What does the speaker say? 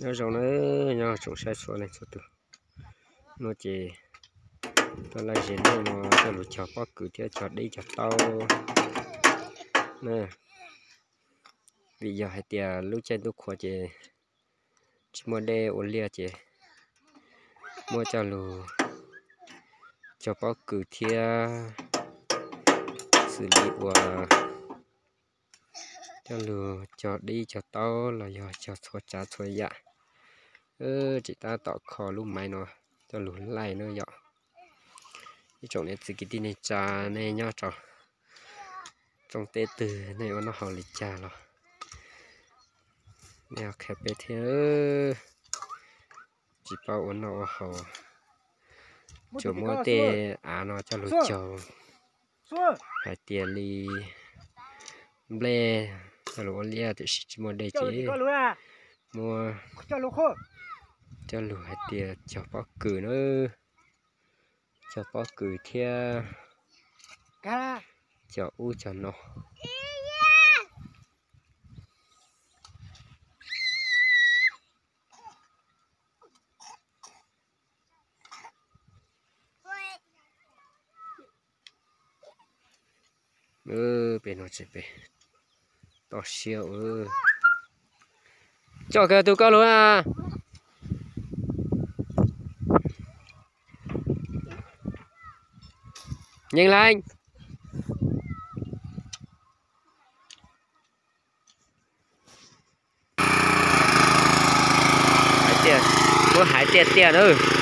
Nyob zoo na, nyob tsoom saib txhua leej txhua tus. Hnub no ces tuaj laij ze no coj lug cog pob kws thiab cog dib cog taub na. Vim yog hais tias lub caij ntuj qhua ces tsis muaj dej ua liaj ces muab coj lug cog pob kws thiab xws li uas coj lug cog dib cog taub los yog cog txhua tsav txhua yam. Tseem tab tom kho lub maiv no coj lug laij na yom. Ib tsoom niam txiv kwv tij neej tsa, nej nyob rau tsoom teb twg nej ua noj haus li cas los nej ho qhia peb thiab. Tsis paub ua noj ua haus, tsuas muab tej av no coj lug cog hais tias li nplej coj lug ua liaj, tiam sis tsis muaj dej ces muab coj lug hais tias cog pob kws na, cog pob kws thiab cog ub cog no. Peb no tsis peb toj siab. Coj kiag tus koj lug na. Nyeej Leej. Hais tias, muab hais tiag tiag na.